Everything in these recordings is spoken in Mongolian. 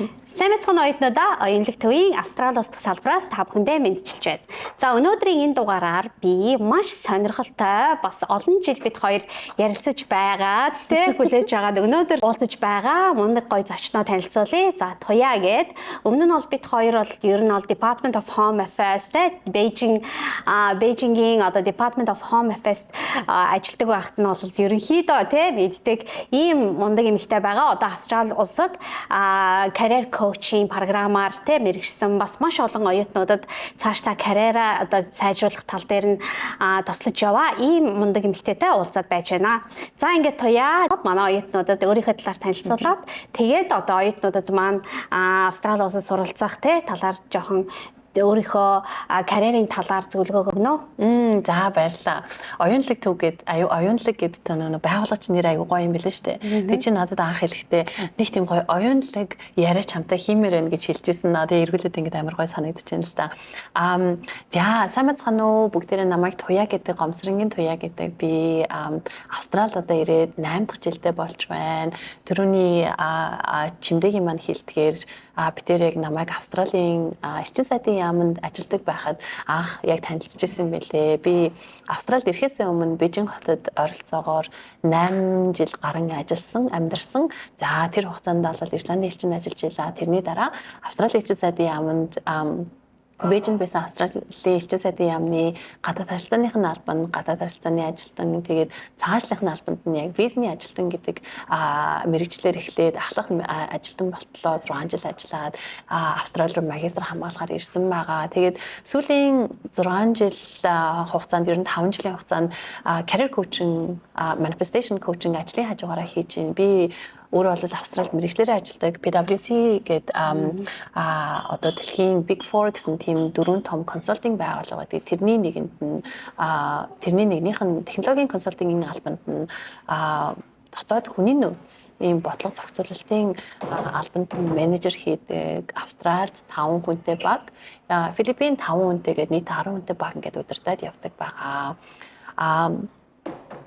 Сайн байцгаана, оюутнуудаа. Оюунлаг төвийн Австрали улс дахь салбараас та бүхэндээ мэндчилж байна. За, өнөөдрийн энэ дугаараар би маш сонирхолтой, бас олон жил бид хоёр ярилцаж байгаад тэ хүлээж байгаад өнөөдөр уулзаж байгаа мундаг гоё зочноо танилцуулъя. За, Туяа гээд. Өмнө нь бол бид хоёр бол ер нь бол Department of Home Affairs тэ Beijing Beijing-ийн одоо Department of Home Affairs ажилладаг байхад нь бол ерөнхийдөө тэ мэддэг ийм мундаг эмэгтэй байгаа. Одоо Австрали улсад career coaching програмаар тэ мэргэшсэн, бас маш олон оюутнуудад цаашдаа карьераа одоо сайжруулах тал дээр нь туслаж яваа ийм мундаг эмэгтэйтэй уулзаад байж байна. За, ингээд Туяа манай оюутнуудад өөрийнхөө талаар танилцуулаад, тэгээд одоо оюутнуудад маань Австрали улсад суралцах тэ талаар жоохон өөрийнхөө карьерийн талаар зөвлөгөө өгнө. За, баярлалаа. Оюунлаг төв гээд аюу оюунлаг гэдэг нөө байгуулагч нэр аюу гоё юм билээ шүү дээ. Тэг чи надад анх хэлэхдээ нэг тийм гоё оюунлаг яриа чамтай хиймээр байна гэж хэлжсэн. Тэгээ эргүүлээд ингээд амар гоё санагдаж байна л да. Аа, за, сайн байцгаана уу? Бүгдээрээ намайг Туяа гэдэг, Гомсронгийн Туяа гэдэг. Би Австралид одоо ирээд 8 дахь жилдээ болж байна. Төрөний чимдэгийн маань хэлдгээр бид тэр яг намайг Австралийн элчин сайдын яаманд ажилладаг байхад анх яг танилцж ирсэн байлээ. Би Австралид ирэхээс өмнө Бээжин хотод ойролцоогоор 8 жил гарan ажилласан, амьдарсан. За, тэр хугацаанд бол Ирландын элчинд ажиллаж байлаа. Тэрний дараа Австралийн элчин сайдын яаманд, Бээжинд байсан Австралийн элчин сайдын яамны гадаад харилцааных нь албанд гадаад харилцааны ажилтан, тэгээд цагаачлалын албанд нь яг визний ажилтан гэдэг мэргэжлээр эхлээд ахлах ажилтан болтлоо 6 жил ажиллаад Австрали руу магистр хамгаалахаар ирсэн байгаа. Тэгээд сүүлийн 6 жил хугацаанд, ер нь 5 жилийн хугацаанд career coaching, manifestation coaching ажлын хажуугаараа хийж байна. Би өөрөө бол Австралид мэргэжлээрээ ажилладаг, PwC гээд одоо дэлхийн Big Four гэсэн тийм дөрвөн том консалтинг байгууллага байдаг. Тэрний нэгэнд нь тэрний нэгнийх нь технологийн консалтингийн албанд нь дотоод хүний нөөц ийм бодлого зохицуулалтын албанд нь менежер хийдэг. Австралид 5 хүнтэй баг, Филиппин 5 хүнтэй гээд нийт 10 хүнтэй баг ингээд удирдах явдаг байгаа.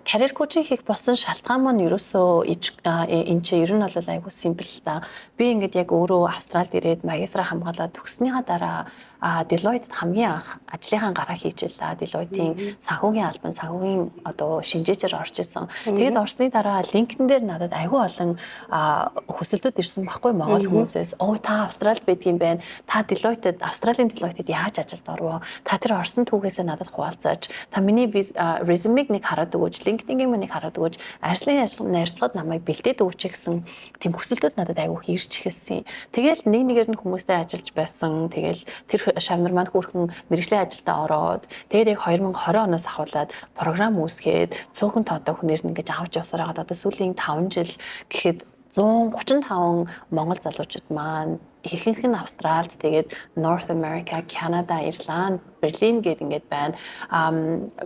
Career coaching хийх болсон шалтгаан маань ерөөсөө энэ чи ер нь бол айгүй simple л та. Би ингээд яг өөрөө Австралид ирээд магистра хамгаалаад төгснөхийн дараа Deloitte хамгийн анх ажлынхаа гараа хийж илаа. Deloitte-ийн санхүүгийн албан, санхүүгийн одоо шинжээчээр орж исэн. Тэгээд орсны дараа LinkedIn дээр надад айгүй олон хүсэлтүүд ирсэн баггүй, Монгол хүмүүсээс. "Оо, та Австралид байдгийн байна. Та Deloitte-д, Австралийн Deloitte-д яаж ажилд орвоо? Та тэр орсон түүхээсээ надад хуваалцаач. Та миний резюмег нэг хараад өгөөч, LinkedIn-ийн миний хараад өгөөч. Ажлын найрцлагад намайг бэлдээд өгөөч" гэсэн тийм хүсэлтүүд надад айгүй их ирж эхэлсэн. Тэгэл нэг нэгээр нь хүмүүстэй ажиллаж байсан. Тэгэл тэр шавнар маань хөөрхөн мэргэжлийн ажилдаа ороод, тэгээд яг 2020 оноос ахуулаад програм үүсгээд цөөхөн тоотой хүнээр нь ингэж авч явсаар байгаад одоо сүүлийн 5 жил гэхэд 135 монгол залуучууд маань ихэнх нь Австралид, тэгээд North America, Canada, Ирланд, Берлин гээд ингээд байна.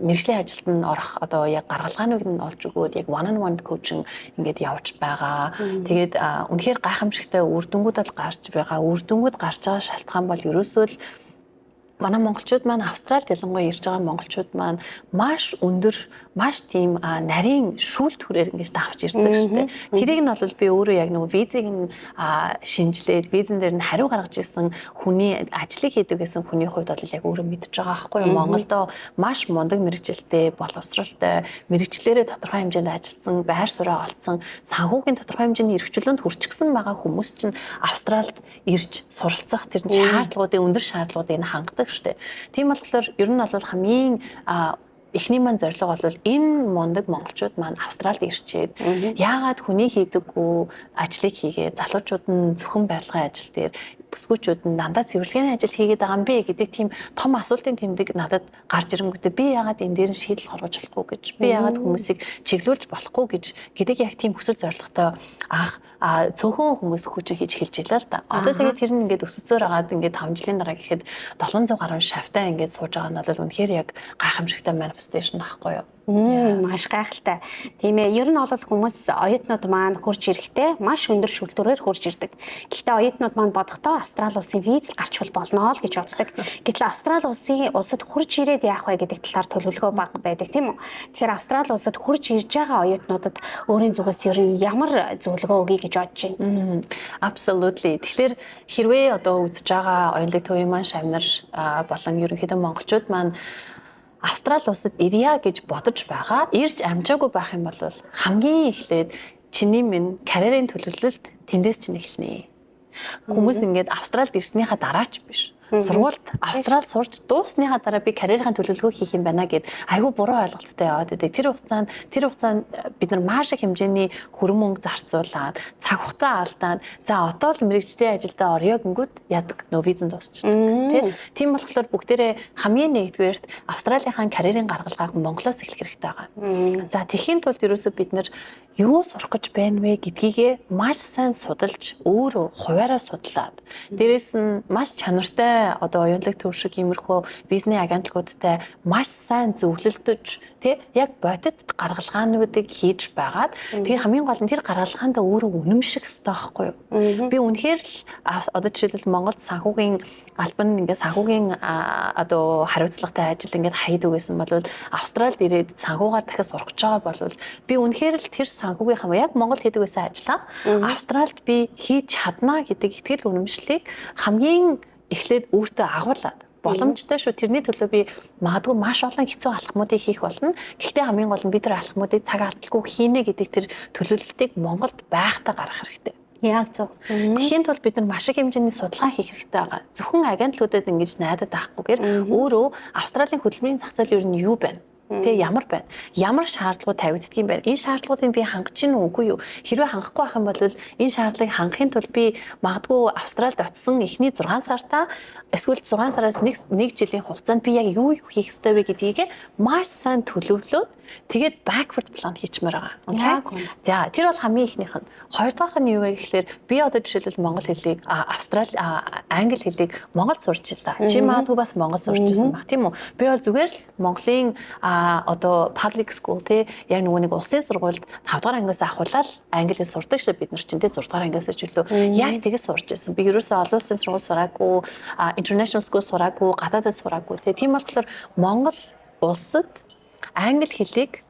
Мэргэжлийн ажилд нь орох одоо яг гаргалгааныг нь олж өгөөд яг one on one coaching ингээд явж байгаа. Тэгээд үнэхээр гайхамшигтай үр дүнгууд бол гарч байгаа. Үр дүнгууд гарч байгаа шалтгаан бол ерөөсөө л манай монголчууд маань, Австралид ялангуяа ирж байгаа монголчууд маань маш өндөр, маш тийм нарийн шүүлт түрээр ингэж давж ирдэг шүү дээ. Тэрийг нь бол би өөрөө яг нөгөө визийг нь шинжилээд, визэн дээр нь хариу гаргаж ирсэн хүний ажлыг хийдэг гэсэн хүний хувьд бол яг өөрөө мэдж байгаа байхгүй юу. Монголдо маш мундаг мэргэжилтэй, боловсролтой, мэргэжлээрээ тодорхой хэмжээнд ажилласан, байр сууриа олцсон, санхүүгийн тодорхой хэмжээний эрх чөлөөнд хүрчихсэн байгаа хүмүүс чинь Австралид ирж суралцах тэр шаардлагуудын, өндөр шаардлагуудыг нь хангадаг шүү дээ. Тийм болохоор ер нь бол хамгийн эхний маань зорилго бол энэ мундаг монголчууд маань Австралид ирчээд яагаад хүний хийдэггүй ажлыг хийгээ, залуучууд нь зөвхөн барилгын ажил дээр, бүсгүүчүүд нь дандаа цэвэрлэгээний ажил хийгээд байгаа юм бэ гэдэг тийм том асуултын тэмдэг надад гарч ирэнгүүтээ би яагаад энэ дээр нь шийдэл гаргаж болохгүй гэж, би яагаад хүмүүсийг чиглүүлж болохгүй гэж гэдэг яг тийм хүсэл зорилготой анх цөөхөн хүмүүс хүчин хийж эхэлж илаа л да. Одоо тэгээд тэр нь ингээд өсөцөөр агаад ингээд 5 жилийн дараа гэхэд 700 гаруй шавтай ингээд сууж байгаа нь бол үнэхээр яг гайхамшигтай manifestation байхгүй юу? Маш гайхалтай. Тийм ээ. Ер нь бол хүмүүс, оюутнууд маань хурж ирэхдээ маш өндөр шүүлтүүрээр хурж ирдэг. Гэхдээ оюутнууд маань бодохдоо Австрали улсын виз л гарчвал болно л гэж боддог. Гэтэл Австрали улсад хурж ирээд яах вэ гэдэг талаар төлөвлөгөө бага байдаг, тийм үү? Тэгэхээр Австрали улсад хурж ирж байгаа оюутнуудад өөрийн зүгээс ер нь ямар зөвлөгөө өгье гэж бодож байна? Absolutely. Тэгэхээр хэрвээ одоо үзэж байгаа Оюунлаг төвийн маань шавнар болон ерөнхийдөө монголчууд маань Австрали улсад ирья гэж бодож байгаа, ирж амжаагүй байх юм бол хамгийн эхлээд чиний минь карьерийн төлөвлөлт тэндээс чинь эхэлнэ. Хүмүүс ингээд Австралид ирснийхаа дараа ч биш. Сургуульд, Австрал сурч дуусныхаа дараа би карьерийн төлөвлөгөө хийх юм байна гэд айгүй буруу ойлголттой яваад байдаг. Тэр хугацаанд бид нар маш их хэмжээний хөрөнгө мөнгө зарцуулаад, цаг хугацаа алдаад, за одоо л мэргэжлийн ажилдаа орё гингүүд яадаг, нөө визэн дуусчихдаг. Тэ? Тийм болохоор бүгдээрээ хамгийн нэгдүгээрт Австралийнхаа карьерийн гаргалгааг Монголоос эхлэх хэрэгтэй байгаа. За, тэгэхийн тулд ерөөсөө бид нар юу сурах гэж байна вэ гэдгийгээ маш сайн судалж, өөрөө хувиараа судлаад, дээрэс нь маш чанартай одоо Оюунлаг төв шиг иймэрхүү визний агентлагуудтай маш сайн зөвлөлдөж, тий, яг бодит гаргалгаануудыг хийж байгаад, тэр хамгийн гол нь тэр гаргалгаандаа өөрөө үнэмших хэрэгтэй байхгүй юу? Би үнэхээр л одоо жишээлбэл Монголд санхүүгийн албан, ингээд санхүүгийн одоо хариуцлагатай ажил ингээд хайдаг байсан бол Австралид ирээд санхүүгаар дахиад сурах гэж байгаа бол би үнэхээр л тэр санхүүгийнхаа яг Монголд хийдэг байсан ажлаа Австралид би хийж чадна гэдэг итгэл үнэмшлийг хамгийн эхлээд өөртөө агуулад боломжтой шүү. Тэрний төлөө би магадгүй маш олон хэцүү алхмуудыг хийх болно. Гэхдээ хамгийн гол нь би тэр алхмуудыг цаг алдалгүй хийнэ гэдэг тэр төлөвлөлтийг Монголд байхдаа гаргах хэрэгтэй. Яг зөв. Тэгэхийн тулд бид нар маш их хэмжээний судалгаа хийх хэрэгтэй байгаа. Зөвхөн агентлагуудад ингэж найдаад байхгүйгээр өөрөө Австралийн хөдөлмөрийн зах зээл ер нь юу байна? Тэ, ямар байна? Ямар шаардлагууд тавигддаг юм бэ? Энэ шаардлагуудыг би хангаж чинь үгүй юу? Хэрвээ хангахгүй байх юм бол энэ шаардлагыг хангахын тулд би магадгүй Австралид очисон эхний 6 сартаа эсвэл 6 сараас 1 жилийн хугацаанд би яг юу юу хийх ёстой вэ гэдгийг маш сайн төлөвлөөд, тэгээд backward plan хийчмээр байгаа. Okay. За, тэр бол хамгийн эхнийх нь. Хоёрдугаарх нь юу вэ гэхлээр би одоо жишээлбэл монгол хэлийг, Австрали англи хэлийг Монголд сурч илаа. Чи магадгүй бас Монгол сурч ирсэн баг, тийм үү? Би бол зүгээр л Монголын одоо public school, тий, яг нөгөө нэг улсын сургуульд 5 дугаар ангиас ахуулаад англи хэл сурдаг шүү бид нар чинь, тий, 6 дугаар ангиас ч үлээ. Яг тэгэж сурч ирсэн. Би ерөөсөө олон улсын сургууль сураагүй, international school сураагүй, гадаадад сураагүй, тий. Тийм болохоор Монгол улсад англи хэлийг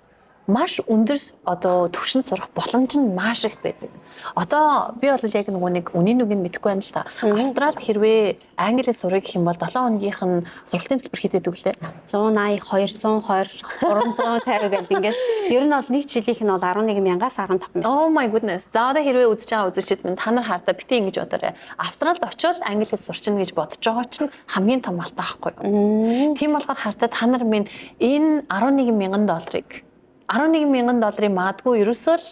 маш өндөр одоо түвшинд сурах боломж нь маш их байдаг. Одоо би бол яг нөгөө нэг үнийн үг нь мэдэхгүй байна л да. Австралид хэрвээ англи хэл сурах гэх юм бол 7 хоногийнх нь сургалтын төлбөр хэд байдаг лээ? 180, 220, 350 гэдэг ингээд ер нь бол нэг жилийнх нь бол 11 мянгаас 15 мянга. Oh my goodness. За, одоо хэрвээ үзэж байгаа үзэгчид минь, та нар хардаа бити ингэж бодоорой. Австралид очивол англи хэл сурчна гэж бодож байгаа чинь хамгийн том алдаа байхгүй юу? Тийм болохоор хардаа та нар минь энэ 11 мянган долларыг, 11 мянган долларын магадгүй ерөөсөө л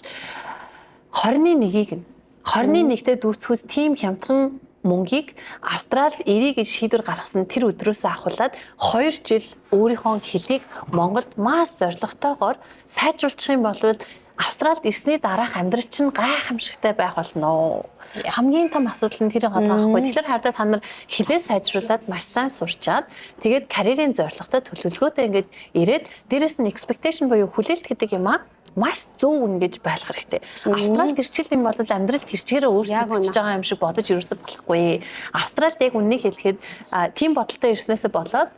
21-ийг нь 21-тэй дүүцхүүс тийм хямдхан мөнгийг Австралид ирье гэж шийдвэр гаргасан тэр өдрөөс ахуулаад 2 жил өөрийнхөө хэлийг Монголд маш зорилготойгоор сайжруулчих юм бол Австралид ирсний дараах амьдрал чинь гайхамшигтай байх болно. Хамгийн том асуудал нь тэр байгаа байхгүй. Тэгэхээр хардаа та нар хэлээ сайжруулад, маш сайн сурчаад, тэгээд карьерийн зорилготой, төлөвлөгөөтэй ингээд ирээд, дээрэс нь expectation буюу хүлээлт гэдэг юм аа маш зөв ингэж байх хэрэгтэй. Австралид ирчихэл юм бол амьдрал тэр чигээрээ өөрчлөгдөж байгаа юм шиг бодож ерөөсөй болохгүй. Австралид яг үннийг хэлэхэд тийм бодолтой ирснээсээ болоод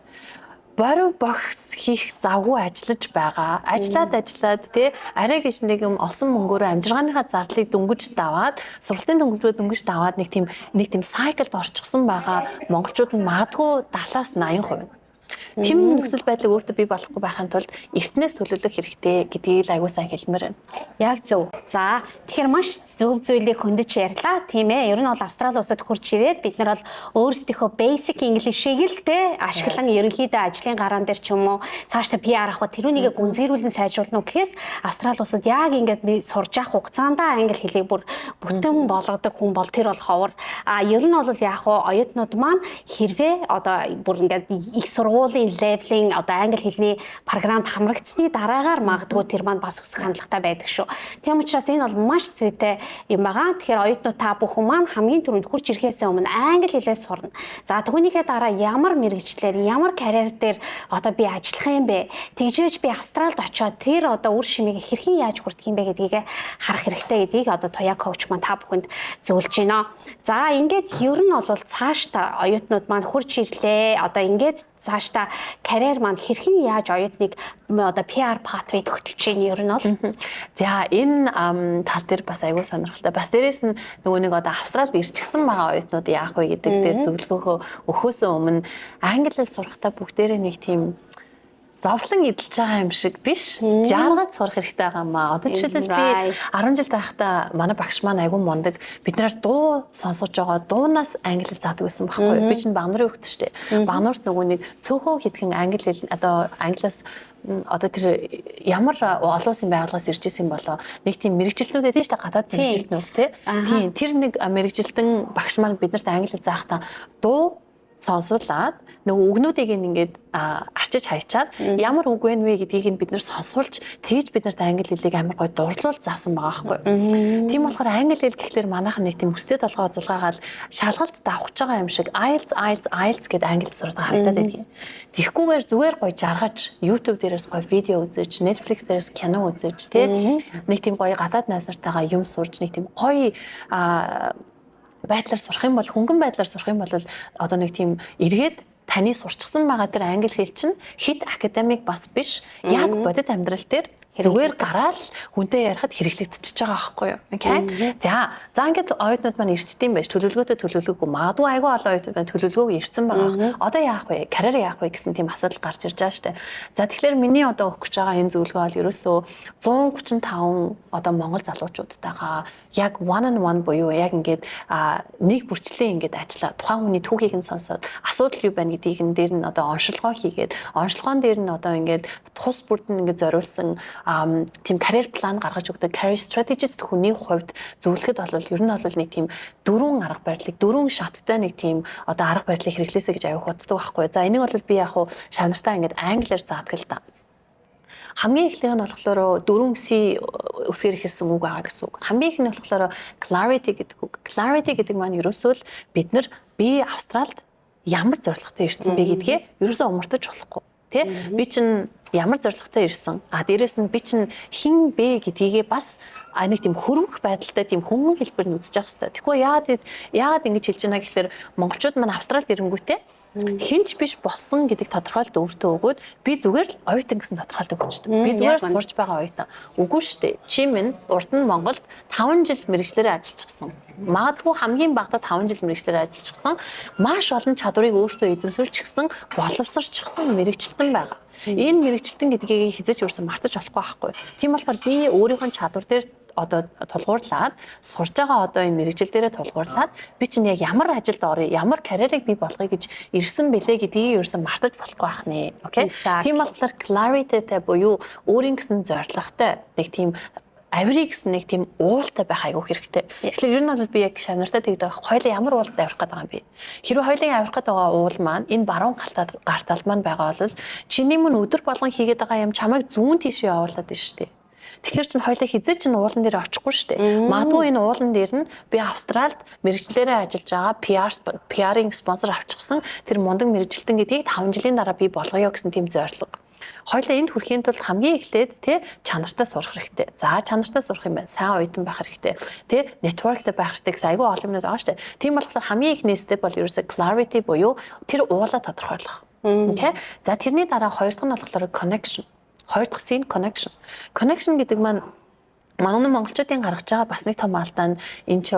борив богс хийх завгүй ажиллаж байгаа. Ажиллаад ажиллаад, тий, арай гэж нэг юм олсон мөнгөөрөө амжиргааныхаа зардлыг дөнгөж даваад, сургалтын төлбөрөө дөнгөж даваад нэг тийм cycle д орчихсон байгаа монголчууд нь магадгүй 70-аас 80%. Тийм нөхцөл байдлыг өөртөө бий болохгүй байхын тулд эртнээс төлөвлөх хэрэгтэй гэдгийг л аягүй сайн хэлмээр байна. Яг зөв. За, тэгэхээр маш зөв зүйлийг хөндөж ярьлаа. Тийм ээ. Ер нь бол Австрали улсад хурж ирээд бид нар бол өөрсдийнхөө basic English-ийг л те ашиглан ерөнхийдөө ажлын гараан дээр ч юм уу цаашдаа PR авах, тэрүүнийгээ гүнзгийрүүлэн сайжруулна уу гэхээс Австрали улсад яг ингээд сурж явах хугацаанд англи хэлийг бүр бүтэн болгодог хүн бол тэр бол ховор. А ер нь бол яг уу оюутнууд маань хэрвээ одоо бүр ингээд их сургууль сургуулийн level ийн одоо англи хэлний програмд хамрагдсны дараагаар магадгүй тэр маань бас өсөх хандлагатай байдаг шүү. Тийм учраас энэ бол маш зүйтэй юм байгаа. Тэгэхээр оюутнууд, та бүхэн маань хамгийн түрүүнд хурж ирэхээс өмнө англи хэлээ сурна. За, түүнийхээ дараа ямар мэргэжлээр, ямар карьер дээр одоо би ажиллах юм бэ? Тэгжээж би Австралид очиод тэр одоо үр шимийг хэрхэн яаж хүртэх юм бэ гэдгийг харах хэрэгтэй гэдгийг одоо Туяа coach маань та бүхэнд зөвлөж байна. За, ингээд ер нь бол цаашдаа оюутнууд маань хурж ирлээ. Одоо ингээд цаашдаа карьер маань хэрхэн яаж оюутныг одоо PR pathway хөтөлж чинь ер нь бол? За, энэ тал дээр бас айгүй сонирхолтой. Бас дээрэс нь нөгөө нэг одоо Австралид ирчихсэн байгаа оюутнууд яах вэ гэдэг дээр зөвлөгөөхөө өгөхөөс өмнө англи хэл сурахдаа бүгдээрээ нэг тийм зовлон эдэлж байгаа юм шиг биш. Жаргаж сурах хэрэгтэй байгаа юм аа. Одоо жишээлбэл, би 10 жил байхдаа манай багш маань айгүй мундаг. Бид нараар дуу сонсгож байгаа дуунаас англи хэл заадаг байсан байхгүй юу? Би чинь Баганурын хүүхэд шүү дээ. Баганурт нөгөө нэг цөөхөн хэдхэн англи хэл одоо англиас одоо тэр ямар олон улсын байгууллагаас ирж исэн болоо нэг тийм мэргэжилтнүүд байдаг шүү дээ, гадаад мэргэжилтнүүд, тий. Тийм, тэр нэг мэргэжилтэн багш маань бид нарт англи хэл заахтаа дуу сонсуулаад, нөгөө үгнүүдийг ингээд арчиж хайчаад, ямар үг вэ гэдгийг нь бид нар сонсуулж, тэгж бид нарт англи хэлийг амар гоё дурлуул заасан байгаа байхгүй. Тийм болохоор англи хэл гэхлээр манайхан нэг тийм өстэй толгой зулгаагаал шалгалт давхж байгаа юм шиг IELTS, IELTS, IELTS гэдэг англи сурдаг харагдаад байдаг юм. Тэгхгүйгээр зүгээр гоё жаргаж, YouTube дээрээс гоё видео үзэж, Netflix дээрээс кино үзэж, тий, нэг тийм гоё гадаад найз нартайгаа юм сурж, нэг тийм гоё байдлаар сурах юм бол, хөнгөн байдлаар сурах юм бол одоо нэг тийм эргээд таны сурчсан байгаа тэр англи хэл чинь хэт академик бас биш, яг бодит амьдрал дээр зүгээр гараал хүнтэй ярихад хэрэглэгдчихэж байгаа байхгүй юу? Okay. За, за, ингээд оюутнууд маань ирчдэм байж, төлөвлөгөөтэй, төлөвлөгөөгүй, магадгүй айгүй олон оюутнууд маань төлөвлөгөөг ирсэн байгаа. Одоо яах вэ? Карьер яах вэ гэсэн тийм асуудал гарч ирж байгаа штэ. За, тэгэхээр миний одоо өгөх гэж байгаа энэ зөвлөгөө бол ерөөсөө 135 одоо монгол залуучуудтайгаа яг one on one буюу яг ингээд нэг бүрчлэн ингээд ажиллаа. Тухайн хүний түүхийг нь сонсоод, асуудал юу байна гэдгийг нь дээр нь одоо оншилгоо хийгээд, оншилгоон дээр нь одоо ингээд тус бүрд нь ингээд зориулсан тийм career plan гаргаж өгдөг career strategist хүний хувьд зөвлөхөд бол ер нь бол нэг тийм дөрвөн арга барилыг, дөрвөн шаттай нэг тийм одоо арга барилыг хэрэглээсэй гэж аяг боддог байхгүй. За, энийг бол би яг хуу шавнартаа ингээд англиар заадаг л да. Хамгийн эхлэх нь болохоор 4 C үсгээр эхэлсэн үг байгаа гэсэн үг. Хамгийн их нь болохоор clarity гэдэг үг. Clarity гэдэг маань ерөөсөө л бид нар би Австралид ямар зорилготой ирсэн бэ гэдгээ ерөөсөө умартаж болохгүй. Тэ? Би чинь ямар зорилготой ирсэн. А дээрэс нь би чинь хэн бэ гэдгийгээ бас нэг тийм хөрвөх байдалтай, тийм хөнгөн хэлбэр нь үзэж явах хэрэгтэй. Тэгэхгүй яагаад ингэж хэлж байна гэхээр монголчууд маань Австралид ирэнгүүтээ хинч биш болсон гэдэг тодорхойлолт өөртөө өгөөд, би зүгээр л оюутан гэсэн тодорхойлолт өгчдөг. Би зүгээр сурж байгаа оюутан. Үгүй шүү дээ. Чи минь урд нь Монголд 5 жил мэргэжлээрээ ажиллчихсан. Магадгүй хамгийн багадаа 5 жил мэргэжлээрээ ажиллчихсан. Маш олон чадварыг өөртөө эзэмшүүлчихсэн, боловсрчихсан мэргэжилтэн байгаа. Энэ мэргэжилтэн гэдгийг хэзээ ч юусэн мартаж болохгүй байхгүй. Тийм болохоор би өөрийнхөө чадвар дээр одоо тулгуурлаад, сурж байгаа одоо энэ мэргэжил дээрээ тулгуурлаад, би чинь яг ямар ажилд оръё, ямар карьерыг бий болгоё гэж ирсэн бэлээ гэдгийг ерөөсөн мартаж болохгүй байх нэ. Okay. Тийм болохоор clarity-тэй буюу өөрийн гэсэн зорилготой, нэг тийм авирыг гэсэн нэг тийм уултай байх айгүй хэрэгтэй. Тэгэхээр ер нь бол би яг шавнартаа тэгдэг: хоёлаа ямар уулд авирах гээд байгаа юм бэ? Хэрвээ хоёлын авирах гээд байгаа уул маань энэ баруун гар тал маань байгаа бол чиний мөн өдөр болгон хийгээд байгаа юм чамайг зүүн тийшээ явуулаад байна шүү дээ. Тэгэхээр чин хоёлаа хэзээ чин уулан дээр очихгүй шүү дээ. Магадгүй энэ уулан дээр нь би Австралид мэргэжлээрээ ажиллаж байгаа PR-ын спонсор авчихсан тэр мундаг мэргэжилтэн гэдгийг 5 жилийн дараа би болгоё гэсэн тийм зорилго. Хоёлаа энд хүрэхийн тулд хамгийн эхлээд, тий, чанартай сурах хэрэгтэй. За, чанартай сурах юм байна. Сайн оюутан байх хэрэгтэй. Тий, network тэй байх хэрэгтэй гэсэн айгүй олон юмнууд байгаа шүү дээ. Тийм болохоор хамгийн эхний step бол ерөөсөө clarity буюу тэр уулаа тодорхойлох. Okay. За, тэрний дараа хоёр дахь нь болохоор connection. Хоёр дахь C нь connection. Connection гэдэг маань манай монголчуудын гаргаж байгаа бас нэг том алдаа нь энэ ч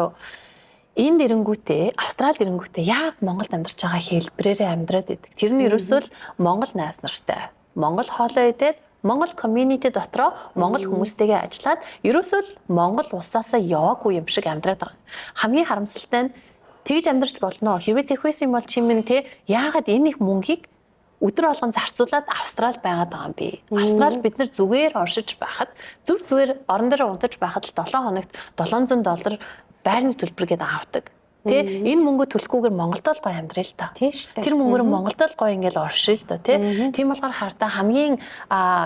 энд ирэнгүүтээ, Австралид ирэнгүүтээ яг Монголд амьдарч байгаа хэлбэрээрээ амьдраад идэг. Тэр нь ерөөсөө л Монгол найз нартай, Монгол хоолоо идээд, Монгол community дотроо Монгол хүмүүстэйгээ ажиллаад, ерөөсөө л Монгол улсаасаа яваагүй юм шиг амьдраад байгаа. Хамгийн харамсалтай нь тэгж амьдарч болно. Хэрвээ тэгэх байсан юм бол чи минь, те, яагаад энэ их мөнгийг өдөр болгон зарцуулаад Австрал байгаад байгаа юм бэ? Австрал бид нар зүгээр оршиж байхад, зөв зүгээр орон дээр унтаж байхад л 7 хоногт 700 доллар байрны төлбөр гэдээ авдаг. Тэ, энэ мөнгө төлөхгүйгээр Монголд л гоё амьдрал л та. Тийм шүү дээ. Тэр мөнгөөр Монголд л гоё ингээл оршил л да, тий. Тийм болохоор хардаа хамгийн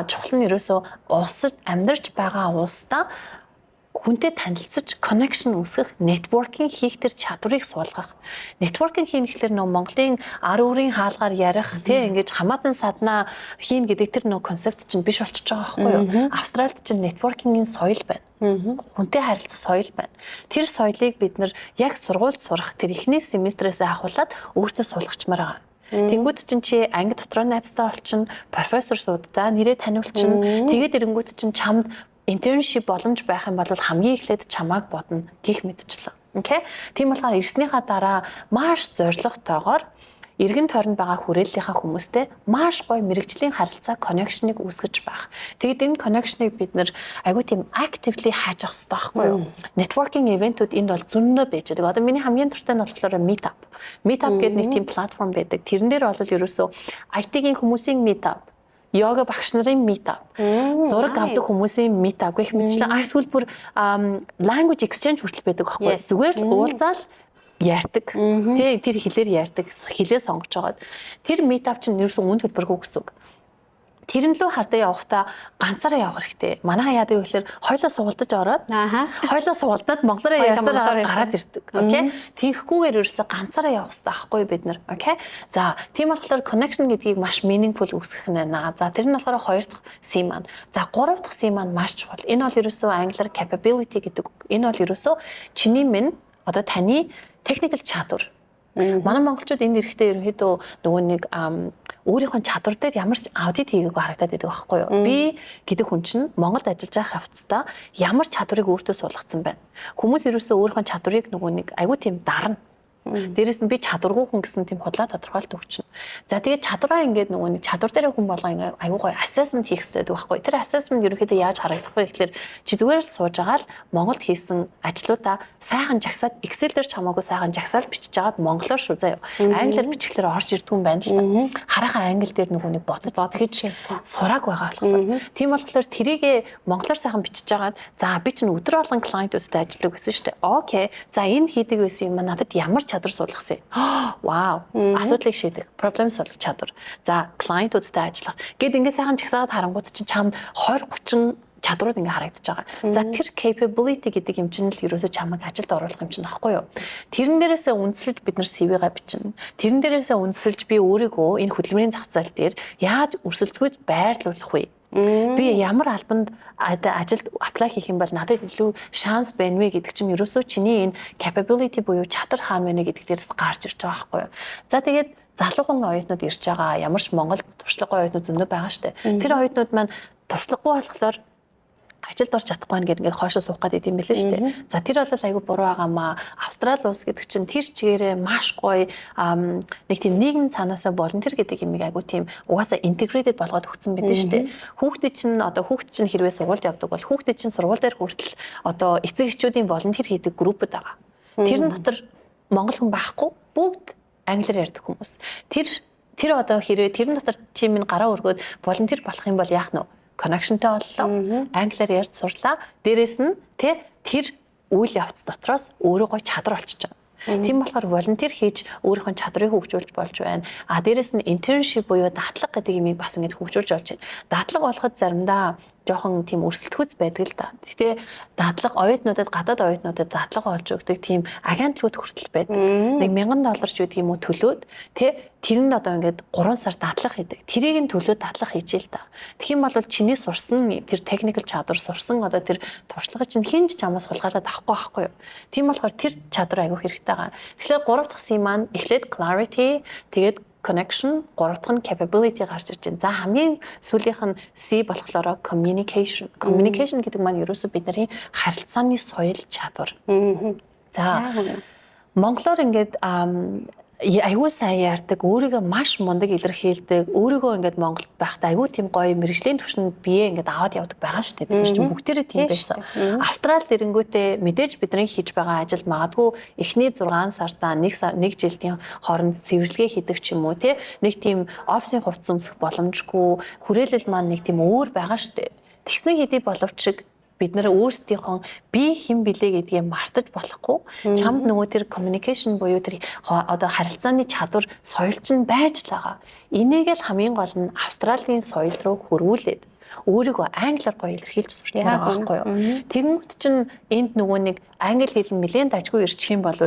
чухал нь ерөөсөө улсад амьдарч байгаа улсдаа хүнтэй танилцаж, connection үүсгэх, networking хийх тэр чадварыг суулгах. Networking хийнэ гэхлээр нөө Монголын ар үрийн хаалгаар ярих, тий, ингэж хамаатан саднаа хийн гэдэг тэр нөө концепт чинь биш болчихж байгаа байхгүй юу? Австралид чинь networking-ийн соёл байна. Хүнтэй харилцах соёл байна. Тэр соёлыг бид нар яг сургуульд сурах тэр эхний семестрээс ахуулаад өөртөө суулгачмаар байгаа. Тэнгүүд чинь чи анги дотроо найзтай олчихно, профессор суудаа нэрээ таниулчихна. Тэгээд эрэнгүүт чинь чамд internship боломж байх юм бол хамгийн эхлээд чамааг бодно гих мэтчлэн. Okay. Тийм болохоор ирснийхаа дараа маш зорилготойгоор эргэн тойронд байгаа хүрээллийнхаа хүмүүстэй маш гоё мэргэжлийн харилцаа, connection ыг үүсгэж байх. Тэгээд энэ connection ыг бид нэр айгүй тийм actively хайж авах хэрэгтэй байхгүй юу? Networking event үүд энд бол зөндөө байж байгаа. Одоо миний хамгийн дуртай нь болохоор Meetup. Meetup гэдэг нэг тийм платформ байдаг. Тэрэн дээр бол ерөөсөө IT-ийн хүмүүсийн meetup, йога багш нарын meetup, зураг авдаг хүмүүсийн meetup гэх мэтчлэн, эсвэл бүр language exchange хүртэл байдаг байхгүй. Зүгээр л уулзаал ярьдаг. Тэ, тэр хэлээр ярьдаг, хэлээ сонгож байгаад тэр meetup чинь ерөөсөн үн төлбөргүй гэсэн үг. Тэрэн лөө хардаа явахдаа ганцаараа явах хэрэгтэй. Манайхан яадаг вэ гэхээр хоёлаа суулдаж ороод, хоёлаа суулдаад монголоор ярьсаар гараад ирдэг. Okay. Тийхгүйгээр ерөөсөө ганцаараа явах хэрэгтэй аахгүй бид нар. Okay. За, тийм болохоор connection гэдгийг маш meaningful үүсгэх нь байна. За, тэр нь болохоор хоёр дахь C маань. За, гурав дахь C маань маш чухал. Энэ бол ерөөсөө англиар capability гэдэг. Энэ бол ерөөсөө чиний минь одоо таны technical чадвар. Манай монголчууд энд ирэхдээ ерөнхийдөө нөгөө нэг өөрийнхөө чадвар дээр ямар ч аудит хийгээгүй харагдаад байдаг байхгүй юу? Би гэдэг хүн чинь Монголд ажиллаж байгаа хавцдаа ямар чадварыг өөртөө суулгацсан байна. Хүмүүс ерөөсөө өөрийнхөө чадварыг нөгөө нэг айгүй тийм дарна. Дээрээс нь би чадваргүй хүн гэсэн тийм худлаа тодорхойлт өгчнө. За, тэгээд чадвараа ингээд нөгөө нэг чадвар дээр хүн болго ингээд айгүй гоё assessment хийх хэрэгтэй байдаг байхгүй. Тэр assessment ерөнхийдөө яаж харагдах вэ гэхлээр чи зүгээр л сууж байгаа л Монголд хийсэн ажлуудаа сайхан жагсаад, Excel дээр ч хамаагүй сайхан жагсаал бичиж жагаад, монголоор шүү заяа. Англиар бичихлээр орж ирдгүй юм байна л да. Хараахан англи дээр нөгөө нэг бодож сэтгэж сурааг байгаа болохоор. Тийм болохоор тэрийгэ монголоор сайхан бичиж жагаад, за, би чинь өдөр болгон client уудтай ажилладаг гэсэн шүү дээ. Okay. За, энэ хийдэг байсан юм надад ямар чадвар суулгасан юм. Вау. Асуудлыг шийдэх, problem solve чадвар. За, client уудтай ажиллах. Гэт ингээд сайхан жагсаагаад харангуут чинь чамд 20 30 чадварууд ингээ харагдаж байгаа. За, тэр capability гэдэг юм чинь л ерөөсөө чамайг ажилд оруулах юм чинь аахгүй юу? Тэрэн дээрээсээ үндэслэж бид нар CV-га бичнэ. Тэрэн дээрээсээ үндэслэж би өөрийгөө энэ хөдөлмөрийн зах зээл дээр яаж өрсөлдөхүйц байрлуулах вэ? Би ямар албанд ажилд apply хийх юм бол надад илүү шанс байна вэ гэдэг чинь ерөөсөө чиний энэ capability буюу чадвар хаана байна гэдэг дээрээс гарч ирж байгаа байхгүй юу. За, тэгээд залуухан оюутнууд ирж байгаа, ямар ч Монголд туршлагагүй оюутнууд зөндөө байгаа штэ. Тэр оюутнууд маань туршлагагүй болохоор ажилд орч чадахгүй байна гэдэг ингээд хоошоо суух гэдэг юм билээ шүү дээ. За, тэр бол айгүй буруу байгаа маа. Австрали улс гэдэг чинь тэр чигээрээ маш гоё нэг тийм нийгэм цаанаасаа волонтер гэдэг юмыг айгүй тийм угаасаа integrated болгоод өгсөн байдаг шүү дээ. Хүүхдээ чинь одоо хүүхд чинь хэрвээ сургуульд явдаг бол хүүхдээ чинь сургууль дээр хүртэл одоо эцэг эхчүүдийн волонтер хийдэг группүүд байгаа. Тэрэн дотор монгол хүн байхгүй, бүгд англиар ярьдаг хүмүүс. Тэр одоо хэрвээ тэрэн дотор чи минь гараа өргөөд волонтер болох юм бол яах нь вэ? Connection тай боллоо. Англиар ярьж сурлаа. Дээрээс нь тэ тэр үйл явц дотроос өөрөө гой чадвар олчиж байгаа. Тийм болохоор волонтер хийж өөрийнхөө чадрыг хөгжүүлж болж байна. А дээрээс нь internship буюу дадлага гэдэг юмыг бас ингэж хөгжүүлж болж байна. Дадлага болоход заримдаа жоохон тийм өрсөлдөхүйц байдаг л да. Гэхдээ дадлага оюутнуудад, гадаад оюутнуудад дадлага олж өгдөг тийм агентлагууд хүртэл байдаг. Нэг 1000 доллар ч гэдэг юм уу төлөөд, тэ, тэр нь одоо ингээд 3 сар дадлага хийдэг. Тэрийг нь төлөөд дадлага хийж л та. Тэгэх юм бол чиний сурсан тэр technical чадвар, сурсан одоо тэр туршлага чинь хэн ч чамаас хулгайлаад авахгүй байхгүй юу. Тийм болохоор тэр чадвар айгүй хэрэгтэй байгаа. Тэгэхээр 3 дахь C маань эхлээд clarity, тэгээд connection, гурав дахь нь capability гарч ирж байна. За, хамгийн сүүлийнх нь C болохоор communication. Communication гэдэг маань ерөөсөө бидний харилцааны соёл, чадвар. За, монголоор ингээд айгүй сайн ярьдаг, өөрийгөө маш мундаг илэрхийлдэг, өөрийгөө ингээд Монголд байхдаа айгүй тийм гоё мэргэжлийн түвшинд бие ингээд аваад явдаг байгаа шүү дээ. Бид нар чинь бүгдээрээ тийм байсан. Австралид ирэнгүүтээ мэдээж бидний хийж байгаа ажил магадгүй эхний 6 сартаа, 1 сар, 1 жилийн хооронд цэвэрлэгээ хийдэг ч юм уу, тий, нэг тийм офисын хувцас өмсөх боломжгүй, хүрээлэл маань нэг тийм өөр байгаа шүү дээ. Тэгсэн хэдий боловч шиг Бид нар өөрсдийнхөө би хэн билээ гэдгээ мартаж болохгүй. Чамд нөгөө тэр communication буюу тэр одоо харилцааны чадвар, соёл чинь байж л байгаа. Энийг л хамгийн гол нь Австралийн соёл руу хөрвүүлээд өөрийгөө англиар гоё илэрхийлж сурчмаар байгаа байхгүй юу. Тэгэнгүүт чинь энд нөгөө нэг англи хэл нь нэлээд дажгүй ирчих юм бол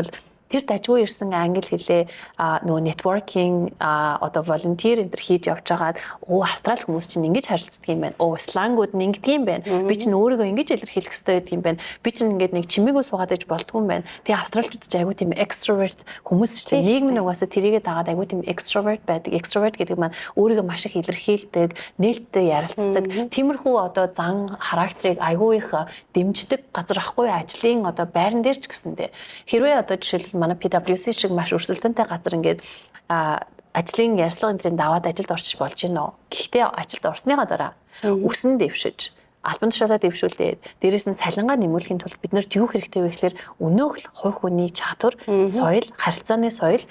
тэр дажгүй ирсэн англи хэлээ нөгөө networking, одоо volunteer энэ төр хийж явж байгаад, өө, австрали хүмүүс чинь ингэж харилцдаг юм байна. Өө, slang ууд нь ингэдэг юм байна. Би чинь өөрийгөө ингэж илэрхийлэх ёстой байдаг юм байна. Би чинь ингээд нэг чимээгүй суугаад иж болдгүй юм байна. Тэгээ австралчууд ч айгүй тийм extrovert хүмүүс шүү дээ. Нийгэм нь угаасаа тэрийгээ дагаад айгүй тийм extrovert байдаг. Extrovert гэдэг маань өөрийгөө маш их илэрхийлдэг, нээлттэй ярилцдаг. Тиймэрхүү одоо зан характерыг айгүй их дэмждэг газар ахгүй, ажлын одоо байран дээр ч гэсэндээ. Хэрвээ одоо жишээлбэл манай PwC шиг маш өрсөлдөөнтэй газар ингээд ажлын ярьцлага энэ тэрийг даваад ажилд орчих болж гинөө. Гэхдээ ажилд орсныхаа дараа өсөн дэвшиж, албан тушаалаа дэвшүүлээд, дээрэс нь цалингаа нэмүүлэхийн тулд бид нарт юу хэрэгтэй вэ гэхээр өнөөх л хувь хүний чадвар, соёл, харилцааны соёл,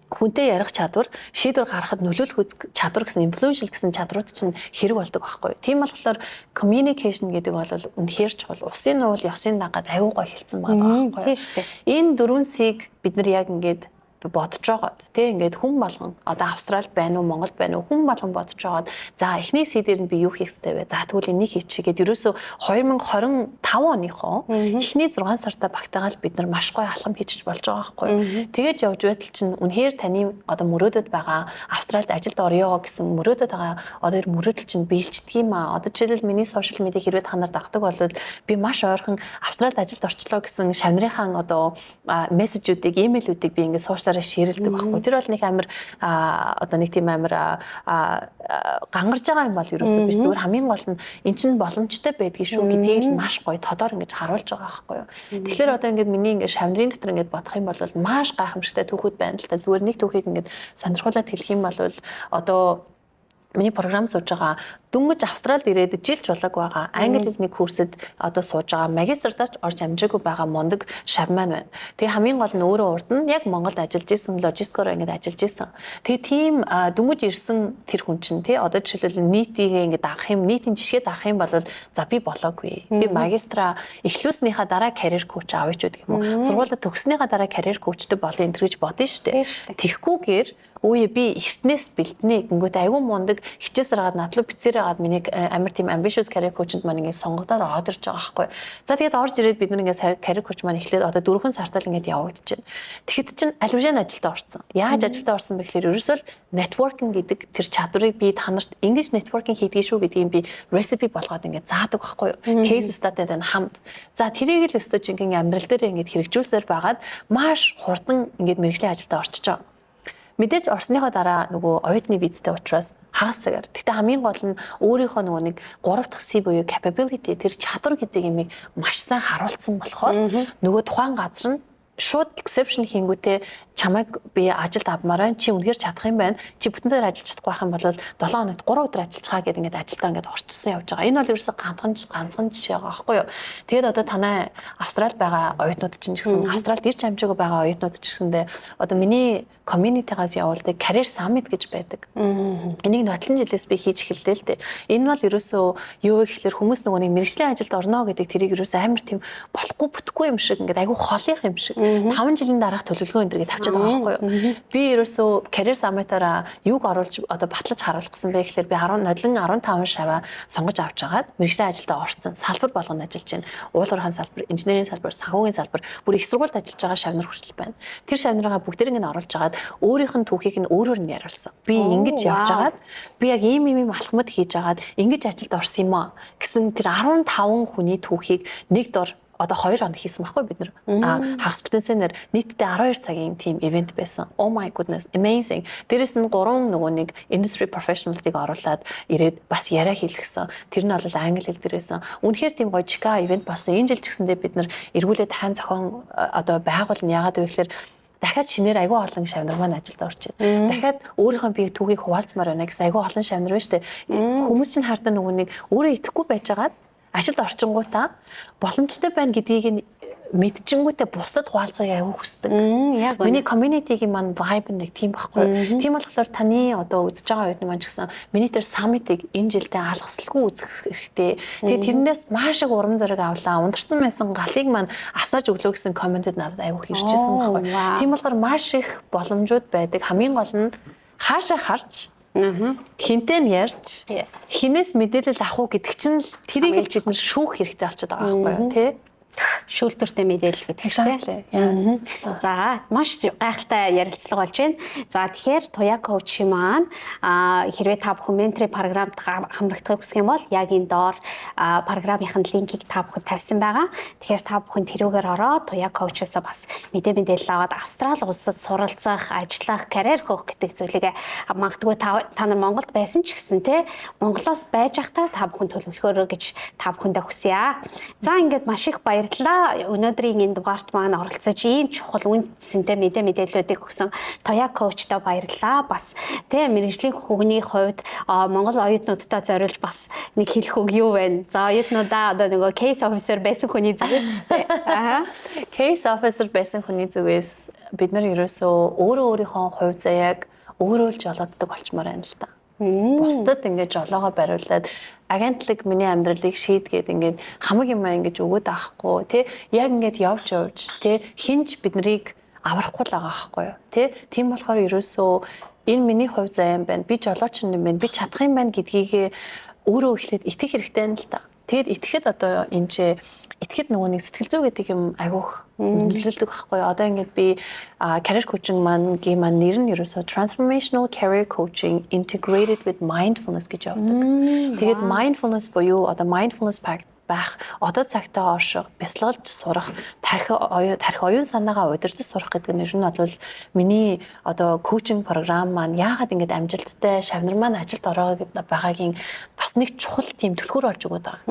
хүнтэй ярих чадвар, шийдвэр гаргахад нөлөөлөх үзэх чадвар гэсэн, influential гэсэн чадрууд чинь хэрэг болдог байхгүй. Тийм болохоор communication гэдэг бол үнэхээр чухал. Усын нуул ёсын дагаад аюу гой хэлсэн байгаа байхгүй. Тийм шүү дээ. Энэ дөрвөн C-г бид нар яг ингээд бодож байгаад тий, ингээд хүн болгон одоо Австралид байна уу, Монголд байна уу, хүн болгон бодож байгаад, за, эхний C дээр нь би юу хийх ёстой вэ? За, тэгвэл энийг хийчихье гээд ерөөсө 2025 оныхоо эхний 6 сартаа багтаагаал бид нар маш гоё алхам хийчих болж байгаа байхгүй. Тэгээд явж байтал чинь үнэхээр таны одоо мөрөөдөд байгаа Австралид ажилд орё гэсэн мөрөөдөд байгаа одоо тэр мөрөөдөл чинь биелждэг юм аа. Одоо жишээлбэл, миний social media хэрвээ та нар дагдаг бол би маш ойрхон Австралид ажилд орчлоо гэсэн шавнырынхаа одоо мессежүүдийг, имэйлүүдийг би ингээд social аараа share лдэг байхгүй. Тэр бол нэг амар одоо нэг тийм амар гангарж байгаа юм бол ерөөсөө биш. Зүгээр хамгийн гол нь эн чинь боломжтой байдгийг шүү гэдгийг л маш гоё тодор ингэж харуулж байгаа байхгүй юу. Тэгэхээр одоо ингээд миний ингээд шавнырын дотор ингээд бодох юм бол маш гайхамшигтай түүхүүд байна л та. Зүгээр нэг түүхийг ингээд сонирхуулаад хэлэх юм бол одоо миний програм сууж байгаа, дөнгөж Австралид ирээд жилч болоог байгаа, англи хэлний курсэд одоо сууж байгаа, магистртаач орж амжаагүй байгаа мундаг шав маань байна. Тэгээ хамгийн гол нь өөрөө урд нь яг Монголд ажиллаж исэн, логистикоор ингээд ажиллаж исэн. Тэгээ тийм дөнгөж ирсэн тэр хүн чинь тий, одоо жишээлбэл нийтийг ингээд дагах юм, нийтийн жишгээ дагах юм бол за, би болоогүй. Би магистра эхлүүлснийхаа дараа career coach авъя ч гэдэг юм уу. Сургуулиуд төгснөхийн дараа career coach тэй болъё энэ гэж бодно шүү дээ. Тэгэхгүйгээр өөе, би эртнээс бэлтнэ гингүүт айгүй мундаг хичээс аргаад над руу бицээр агаад миний амар тийм ambitious career coach-д маань ингээд сонгогдоор ороод ирж байгаа байхгүй. За, тэгээд орж ирээд бид нар ингээд career coach маань эхлээд одоо 4 сартаа л ингээд явагдчихэв. Тэгэхэд чинь аливжаа ажилдаа орсон. Яаж ажилдаа орсон бэ гэхээр ерөөсөө л networking гэдэг тэр чадварыг би та нарт ингэж networking хийдгийг шүү гэдгийг би recipe болгоод ингээд заадаг байхгүй юу. Case study-тай хамт. За, тэрийг л өстө жинхэнэ амьдрал дээр ингээд хэрэгжүүлсээр байгаад маш хурдан ингээд мэргэжлийн ажилдаа орчиж байгаа. Мэдээж орсныхоо дараа нөгөө оюутны визтэй учраас хагас цагаар. Гэхдээ хамгийн гол нь өөрийнхөө нөгөө нэг 3 дахь C буюу capability, тэр чадвар гэдэг юмыг маш сайн харуулсан болохоор нөгөө тухайн газар нь шууд exception хийнгүүтээ чамайг би ажилд авмаар байна. Чи үнэхээр чадах юм байна. Чи бүтэн цагаар ажиллаж чадахгүй байх юм бол 7 хоногт 3 өдөр ажиллаж гэдэг ингээд ажилдаа ингээд орчсон явж байгаа. Энэ бол ерөөсө ганцхан ганцхан жишээ байгаа байхгүй юу? Тэгээд одоо танай Австралид байгаа оюутнууд чинь ч гэсэн, Австралид ирж амжаагүй байгаа оюутнууд ч гэсэндээ одоо миний community-гаас явуулдаг career summit гэж байдаг. Энийг нотлон жилээс би хийж эхэллээ л дээ. Энэ бол ерөөсөө юу вэ гэхэлэр хүмүүс нөгөө нэг мэргэжлийн ажилд орно гэдэг тэрийг ерөөсөө амар тийм болохгүй бүтэхгүй юм шиг, ингээд айгүй холынх юм шиг, 5 жилийн дараах төлөвлөгөө энэ гэж тавьчихад байгаа байхгүй юу. Би ерөөсөө career summit-аараа юуг оруулж одоо батлаж харуулах гэсэн бэ гэхэлэр би 10 нодлон 15 шаваа сонгож авч агаад мэргэжлийн ажилдаа орсон. Салбар болгоно ажиллаж байна. Уул уурхайн салбар, инженерийн салбар, санхүүгийн салбар, бүр их сургуульд ажиллаж байгаа шавнар хүртэл байна. Тэр шавнараа бүгдээрийг нь оруулж агаад өөрийнх нь түүхийг нь өөрөөр нь яриулсан. Би ингэж явж агаад, би яг ийм ийм ийм алхмад хийж агаад ингэж ажилд орсон юм аа гэсэн тэр 15 хүний түүхийг нэг дор одоо 2 хоног хийсэн байхгүй бид нар. Хагас бүтэнсэнээр нийтдээ 12 цагийн team event байсан. Oh my goodness, amazing. Дээрэс нь гурван нөгөө нэг industry professional-ыг оруулаад ирээд бас яриа хийлгэсэн. Тэр нь бол англи хэл дээр байсан. Үнэхээр тийм гоё чика event болсон. Энэ жил ч гэсэндээ бид нар эргүүлээд дахин зохион одоо байгуулна. Яагаад вэ гэхээр дахиад шинээр айгүй олон шавнар маань ажилд орж байна. Дахиад өөрийнхөө бие түүхийг хуваалцмаар байна гэсэн айгүй олон шавнар байна шүү дээ. Хүмүүс чинь хардаа нөгөө нэг өөрөө итгэхгүй байжгаад ажилд орчингуудаа боломжтой байна гэдгийг нь мэдчингүүтээ бусдад хуваалцахыг аягүй хүсдэг. Яг Миний community-гийн маань vibe нэг тийм байхгүй. Тийм болохоор таны одоо үзэж байгаа оюутан маань ч гэсэн миний тэр summit-ыг энэ жилдээ алгасалгүй үзэх хэрэгтэй. Тэгээд тэрнээс маш их урам зориг авлаа. Ундарсан байсан галыг маань асааж өглөө гэсэн comment-д надад аягүй их ирж ирсэн байхгүй. Тийм болохоор маш их боломжууд байдаг. Хамгийн гол нь хаашаа харж, хэнтэй нь ярьж, хэнээс мэдээлэл авах уу гэдэг чинь л тэрийг л бид нар шүүх хэрэгтэй болчиход байгаа байхгүй юу, тий? Шүүлтүүртэй мэдээлэл гэдэг чинь. Yes. За, маш гайхалтай ярилцлага болж байна. За, тэгэхээр Туяа coach маань хэрвээ та бүхэн mentoring програмд хамрагдахыг хүсэх юм бол яг энэ доор програмынхын link-ийг та бүхэн тавьсан байгаа. Тэгэхээр та бүхэн тэрүүгээр ороод Туяа coach-оос бас мэдээлэл аваад Австрали улсад суралцах, ажиллах, карьер хөөх гэдэг зүйлийг магадгүй та нар Монголд байсан ч гэсэн, те, Монголоос байж байхдаа та бүхэн төлөвлөхөөрэй гэж та бүхэндээ хүсье. За, ингээд маш их баярлалаа. Өнөөдрийн энэ дугаарт маань оролцож ийм чухал үнэ цэнтэй мэдээллүүдийг өгсөн Туяа coach-той баярлалаа. Бас тэ мэргэжлийн хүний хувьд Монгол оюутнуудтай зориулж бас нэг хэлэх үг юу вэ? За, оюутнуудаа одоо нөгөө case officer байсан хүний зүгээс шүү дээ. Аа. Case officer байсан хүний зүгээс бид нар ерөөсөө өөрөө өөрийнхөө хувь заяаг өөрөө л жолооддог болчмоор байна л да. Бусдад ингээд жолоогоо бариулаад, агентлаг миний амьдралыг шийдгээд, ингээд хамаг юм ингэж өгөөд авахгүй, тий, яг ингээд явж явж, тий, хэн ч бид нарыг аврахгүй л байгаа байхгүй юу, тий. Тийм болохоор ерөөсөө энэ миний хувь заяа юм байна, би жолооч юм байна, би чадах юм байна гэдгийгээ өөрөө эхлээд итгэх хэрэгтэй юм л да. Тэгэд итгэхэд одоо энэ ч итгэхэд нөгөө нэг сэтгэл зүй гэдэг юм аягүй их нөлөөлдөг байхгүй юу. Одоо ингээд би career coaching маань гийн маань нэр нь ерөөсөө transformational career coaching integrated with mindfulness гэж явдаг. Тэгээд mindfulness буюу одоо mindfulness байх, одоо цагтаа орших, бясалгалж сурах, тархи оюун санаагаа удирдах сурах гэдэг нь ер нь бол миний одоо coaching програм маань яагаад ингэж амжилттай, шавнар маань ажилд ороод байгаагийн бас нэг чухал тийм түлхүүр болж өгöd байгаа.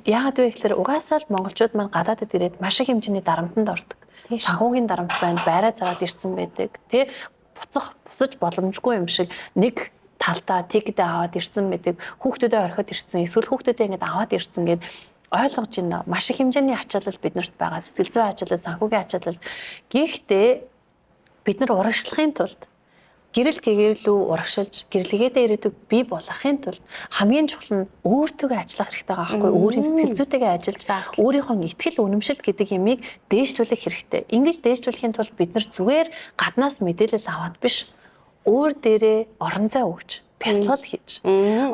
Яагаад вэ гэхээр угаасаа л монголчууд маань гадаадад ирээд маш их хэмжээний дарамтанд ордог. Санхүүгийн дарамт байна, байраа зараад ирсэн байдаг. Тэ буцах буцаж боломжгүй юм шиг нэг талдаа ticket аваад ирсэн байдаг. Хүүхдүүдээ орхиод ирсэн, эсвэл хүүхдүүдээ ингэж аваад ирсэн гээд ойлгож байна. Маш их хэмжээний ачаалал бид нарт байгаа. Сэтгэл зүйн ачаалал, санхүүгийн ачаалал. Гэхдээ бид нар урагшлахын тулд, гэрэл гэгэрлүү урагшилж, гэрлэгээдээ ирээдүйг бий болгохын тулд хамгийн чухал нь өөртөөгөө ажиллах хэрэгтэй байгаа байхгүй, өөрийн сэтгэл зүйтэйгээ ажиллаж, өөрийнхөө итгэл үнэмшил гэдэг юмыг дээшлүүлэх хэрэгтэй. Ингэж дээшлүүлэхийн тулд бид нар зүгээр гаднаас мэдээлэл аваад биш, өөр дээрээ орон зай өгч, бясалгал хийж.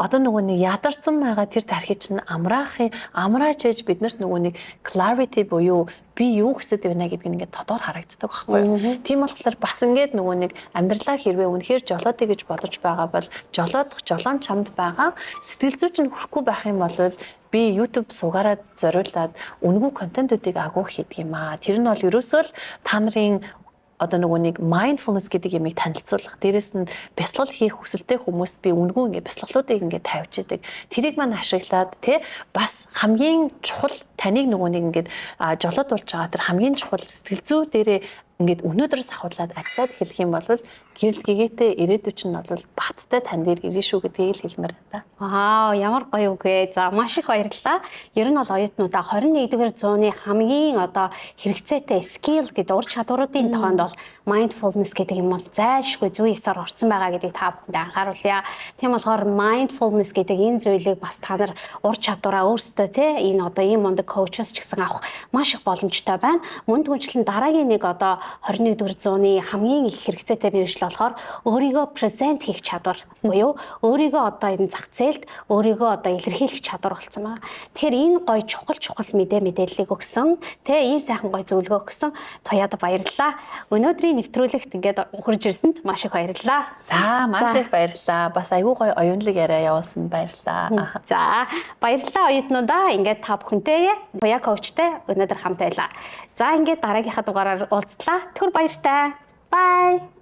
Одоо нөгөө нэг ядарсан байгаа тэр тархи чинь амраахын амрааж ээж бид нарт нөгөө нэг clarity буюу би юу хүсэж байна гэдг нь ингээд тодор харагддаг байхгүй юу. Тийм болохоор бас ингээд нөгөө нэг амьдралаа хэрвээ үнэхээр жолоодъё гэж бодож байгаа бол жолоодох жолоон чамд байгаа. Сэтгэл зүй чинь хүрхгүй байх юм бол би YouTube суугаараа зориулаад үнэгүй контентуудыг агуу хийдэг юм аа. Тэр нь бол ерөөсөө л та нарын одоо нөгөө нэг mindfulness гэдэг юмыг танилцуулах. Дээрэс нь бясалгал хийх хүсэлтэй хүмүүст би үнэгүй ингээд бясалгалуудыг ингээд тавьж идэг. Тэрийг маань ашиглаад, тий, бас хамгийн чухал таныг нөгөө нэг ингээд жолоодуулж байгаа тэр хамгийн чухал сэтгэл зүй дээрээ ингээд өнөөдрөөс ахуулаад ажиллаад эхлэх юм бол гэрэл гэгээтэй ирээдүй чинь бол баттай тань дээр ирнэ шүү гэдгийг л хэлмээр байна та. Аа, ямар гоё үг вэ. За, маш их баярлалаа. Ер нь бол оюутнуудаа 21-р зууны хамгийн одоо хэрэгцээтэй skill гэдэг ур чадваруудын тоонд бол mindfulness гэдэг юм бол зайлшгүй зүй ёсоор орсон байгаа гэдгийг та бүхэнд анхааруулъя. Тийм болохоор mindfulness гэдэг энэ зүйлийг бас та нар ур чадвараа өөрсдөө, те, энэ одоо ийм мундаг coach-оос ч гэсэн авах маш их боломжтой байна. Мөн түншлэн дараагийн нэг одоо 21-р зууны хамгийн их хэрэгцээтэй мэргэжил болохоор өөрийгөө present хийх чадвар буюу өөрийгөө одоо энэ зах зээлд өөрийгөө одоо илэрхийлэх чадвар болсон байна. Тэгэхээр энэ гоё чухал чухал мэдээллийг өгсөн, тэ, ийм сайхан гоё зөвлөгөө өгсөн Туяад баярлалаа. Өнөөдрийн нэвтрүүлэгт ингээд хүрж ирсэнд маш их баярлалаа. За, маш их баярлалаа. Бас айгүй гоё оюунлаг яриа явуулсанд баярлалаа. За, баярлалаа оюутнуудаа. Ингээд та бүхэнтэй Туяа coach-тэй өнөөдөр хамт байлаа. За, ингээд дараагийнхаа дугаараар уулзлаа. Түр баяртай. Bye.